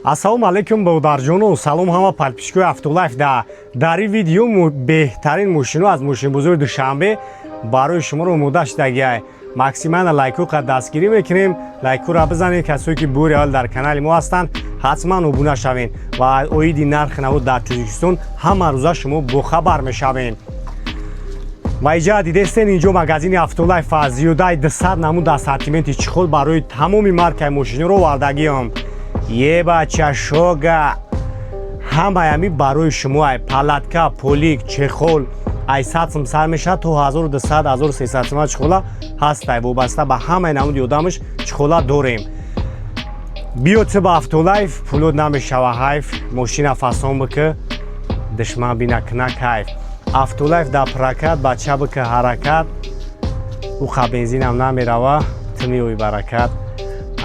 Ассалому алайкум, бародарҷону, салом ҳама подписчикои Автолайф. Дар ин видео беҳтарин мошино аз мошинбозори Душанбе барои шуморо омода шудагиай. Максимально лайку қад дастгирӣ мекунем, лайкура бизанед. Касое ки бори аввал дар канали мо ҳастанд, ҳатман обуна шавед ва оиди нархи наво дар Тоҷикистон ҳама рӯза шумо бохабар мешавед. Ва иҷа дидестен, инҷо магазини Автолайф аст. Зиёдаи 200 намуд ассортименти чехол барои тамоми маркаи мошиниро овардагиам. Ебача шога, ҳамаи барои шумо ай палатка, полик, чехол ай 100 сум сар мешавад то 1200, 1300 сума чехола ҳастай. Вобаста ба ҳамаи намуди одамаш чехола дорем. Биё ту ба Автолайф, пулот намешава ҳайф. Мошина фасон бикӣ, душман бина кна кайф. Автолайф дар прокат, бача, бикӣ ҳаракат. Уқа бензинам намерава, ту меои баракат.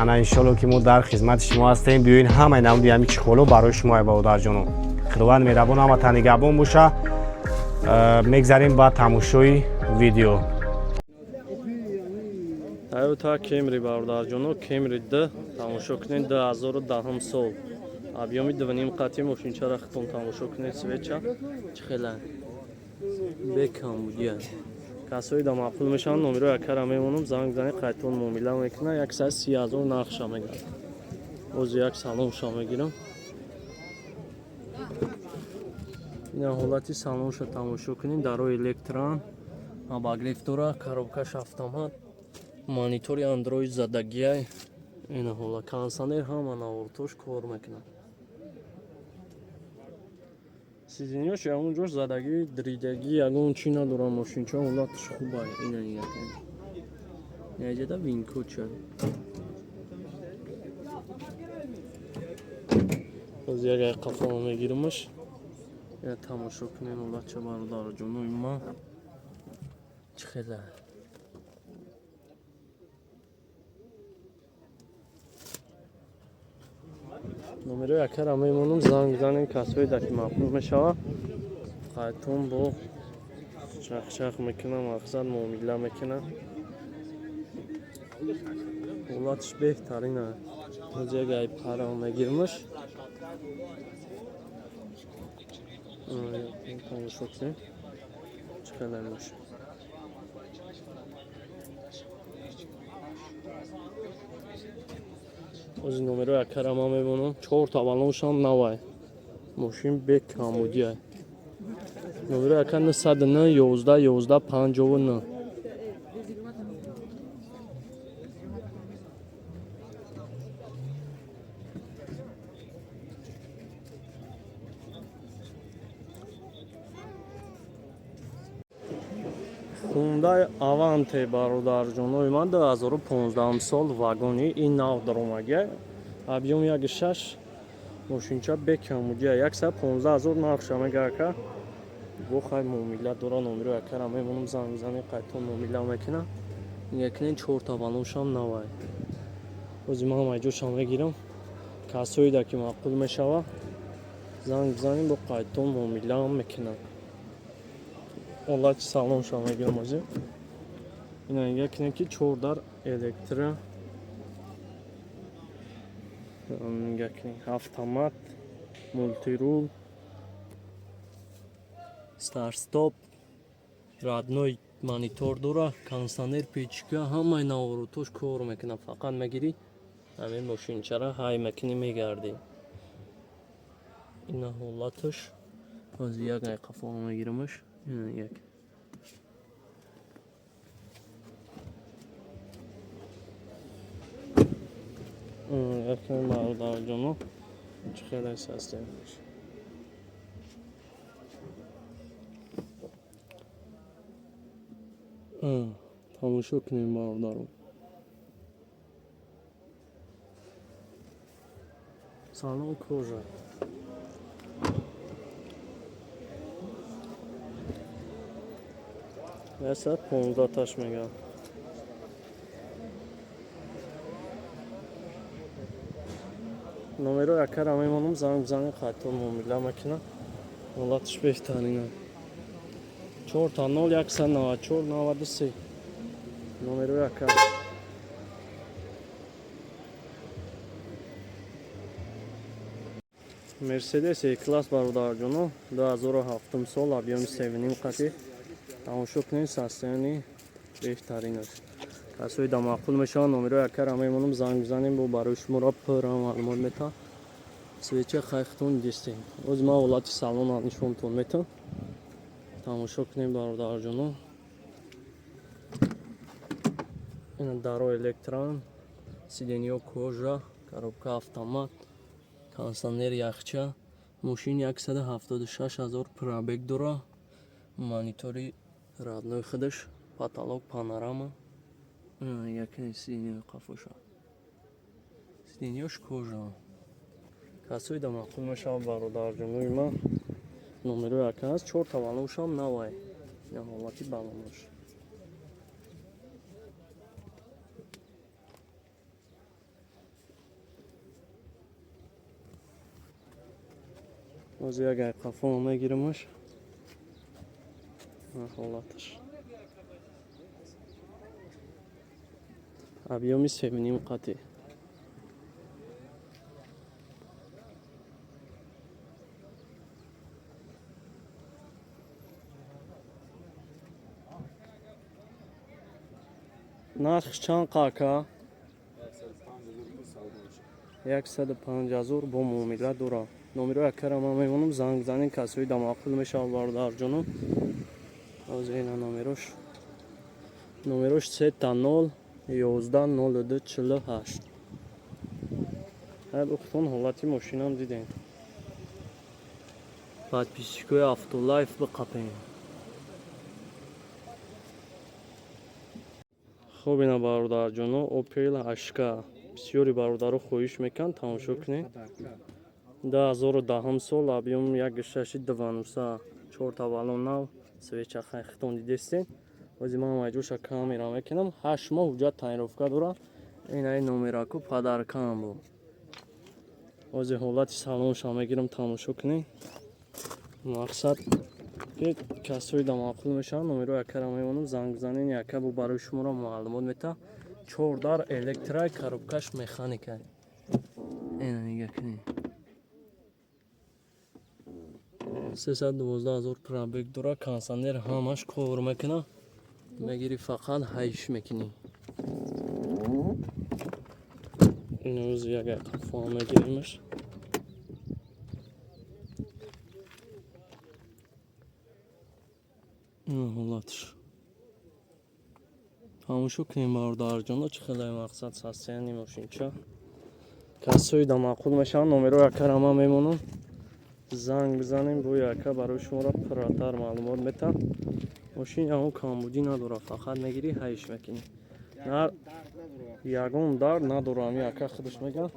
Ана, иншолло, ки мо дар хизмати шумо ҳастем. Биёин, ҳамаи намуди ҳами чехоло барои шумо. Ай бародарҷоно, Худованд меҳрабон, ҳамата нигаҳбон боша. Мегзарем ба тамошои видео. Тойота Кемри, бародарҷоно, Кемри д тамошо кунед, 2010 сол, объёми дувним қати. Мошинчара хитон тамошо кунед, свеча чӣ хела бекам будия. Касои да маъқул мешаванд, номеро якара мемонам, занг зани, қайтон муомила мекунад. 130 000 нархша мегӯяд. Бози як салонша мегирам. Ина ҳолати салонша тамошо кунед. Дарои электран, обогрев дора, коробкаш автомат, монитори андроид задагиай. Ина ҳола, кондиционер, ҳама навортош кор мекунад. Сиденьёш ягон ҷош задагӣ, дридагӣ, ягон чӣ надора. Мошинча ҳолаташ хуба. Ина нигоҳ кунед, инаҷада винкоча. Боз як ай қафома мегирамаш. Я тамошо кунед ҳолатча, бародарҷонои ман, чӣ хела. Номерои акара мемонам, занг занем. Касое да ки маъқул мешавад, қайтон бо чахчах мекунам, мақсад муомила мекунам. Ҳолаташ беҳтарин. Боз як ай пара мегирмаш, тамошо кунем, чӣ хела мошин. Ози номерои акара ман мемонам. Чорта балоншам навай, мошин бекамудиай. Номерои ака 909 11 11 59. Хундай Аванте, бародарҷонои ман, 2015 сол, вагони, ин нав даромагия, объём 1,6. Мошинча бекамудия, 115 000 нархша мега ака. Бо хай муомила дора. Номеро акара мемонам, занг зани, қайтон муомила мекунам. Нигоҳ кунед, чорта балоншам навай. Ози ман ҳамаи ҷошам мегирам. Касоида ки маъқул мешава, занг бизанем, бо қайтон муомилаам мекунам. Ҳолати салонша мегирам ози. Ина нигоҳ кунед, ки чор дар электро. Нигоҳ кунед, автомат, мультирул, старт-стоп, родной монитор дора, кондиционер, печка, ҳамаи наворотош кор мекунад. Фақат мегирӣ ҳамин мошинчара, ҳай мекунӣ, мегардӣ. Ина ҳолаташ. Ози як ай қафома мегирамаш. Ина як яками, бародарҷоно, чӣ хеле ҳастем. Тамошо кунем, бародаро, салон кожа. 115 таш мегӯям. Номеро якара мемонам, занг бизанем, қайтон муомила мекунам. Ҳолаташ беҳтарина. 000 194 93 номеро яка. Мерседес E-класс, бародарҷоно, 2007 сол, объёми 3,5 қати. Тамошо кунед, состояние беҳтаринаш. Касои да маъқул мешаванд, номерои акара мемонам, занг бизанем, бо барои шуморо пурра маълумот метаҳам. Свеча хайхтон дистем. Оз ман ҳолати салона нишонтон метам. Тамошо кунем, бародарҷоно. Ина даро электран, сиденьё кожа, коробка автомат, кондиционер, яхча. Мошин 176 ҳазор пробег дора. Монитори родной худаш, потолок панорама. Якне сиденьё қафоша. Сиденьёш кожа. Касои да маъқул мешавад, бародарҷонои ман. Номерои ака аст, чорта баллоншам навай. Ина ҳолати баллонош. Боз як айқафоно мегирамаш. Ҳолаташ. Объёми 3,5 қати. Нархш чанд қака? 105 ҳазор бо муомила дорам. Номерои акара ман мемонам, занг бизанед, касои да маъқул мешавад, бародарҷоно. Ҳозир ина номерош. Номерош 3 0 11 02 48. Ҳай ухтон ҳолати мошинам дидем. Подписчикои Автолайф биқапем. Хоб, ина бародарҷоно, Opel Ashka. Бисёри бародаро хоҳиш мекунанд, тамошо кунед. 2010 сол, объём 1,6 2,9, чорта баллон нав, свеча хайхтон дидестен. Ози ман майҷоша камера мекунам. 8 моҳ ҳуҷҷат тонировка дорад. Инаи номераку подаркам бу. Ози ҳолати салонша мегирам, тамошо кунед. Мақсад ки касои да маъқул мешаванд, номерои акара мемонам, занг бизанед, яка бу барои шуморо маълумот метаҳад. Чор дар электрай, коробкаш механика. Ина нигаҳ кунед. 312 ҳазор пробег дора, кондиционер ҳамаш кор мекунад. Мегири, фақат ҳайш мекунӣ. Инӯз як қафо мегиримаш. Ин ҳолатш. Тамошо кунем, бародарҷоно, чӣ хеле мақсад состояние мошинча. Касои да маъқул мешаванд, номерои акара ман мемонам. Занг бизанем, бо яка барои шуморо пурратар маълумот метаҳад. Мошин ягон камбудӣ надорад, фақат мегирӣ, ҳайш мекунӣ. Ягон дард надорад, ами ака худаш мегӯяд.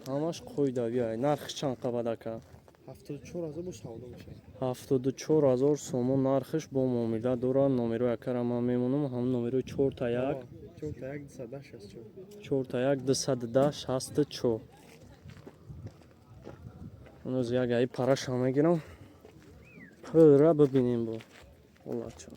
Ҳамаш қоидавӣ. Нархш чанд қабад, ака? 74 ҳазор бо савдо мешавад. 74 ҳазор сомон нархш, бо муомила дорад. Номерои акара ман мемонам, ҳам номерои 4 1 4 1 210 64. 4 1 210 64. Ҳанӯз як аи параша мегирам. Пурра бибинем бо ҳолатшо.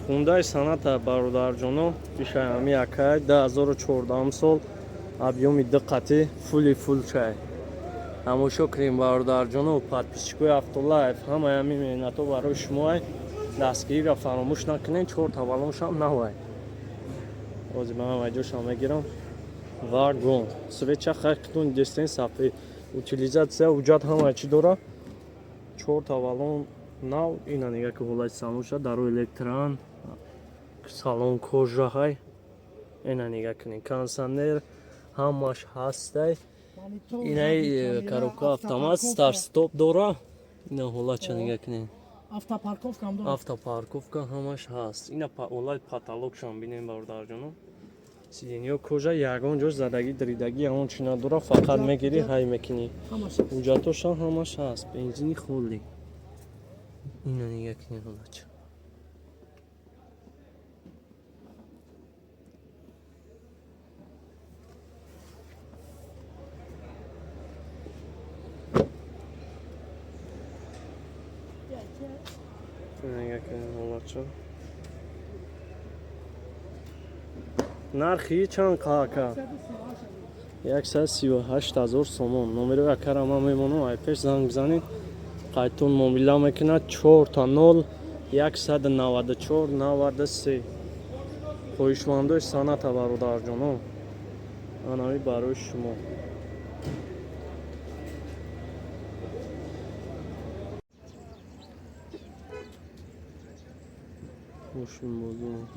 Хундай Соната, бародарҷоно, ишаями акай, 2014 сол, объёми ду қати, фулли фул чай. Тамошо кунем, бародарҷоно, подписчикои Автолайф, ҳамаи ҳамин меҳнатҳо барои шумоай. Дастгириро фаромӯш накунед, чорта баллоншам навай. Ҳозир ман ҳамаи мегирам. Вагон. Свеча хайқтун дестен сафед. Утилизация, ҳуҷҷат ҳамаи чӣ дора. Чорта баллон нав, ина нигаҳ ки ҳолати салонша, даро электран, салон кожа ҳай. Ина нигаҳ кунед, кондиционер ҳамаш ҳастай. Инаи коробка автомат, старт стоп дора. Ина ҳолатша нигаҳ кунед. Автопарковка ҳам дорад. Автопарковка ҳамаш ҳаст. Ина ҳолати потолокшам бинем, бародарҷоно. Сиденьё кожа, ягон ҷош задагӣ, даридагӣ, ягон чи надора, фақат мегирӣ, ҳай мекунӣ. Ҳамаш. Ҳуҷҷатошам ҳамаш ҳаст. Бензини холӣ. Ина нигаҳ кунед ҳолатша. Ина нигоҳ кунед ҳолатша. Нархи чанд қаака? 138 000 сомон. Номеро акара ман мемонам, ай пеш занг бизанед. Қайтун муомила мекунад 4 та 0 194 93. Хоҳишмандои санъата, бародарҷоно. Анави барои шумо. Мошинбозор.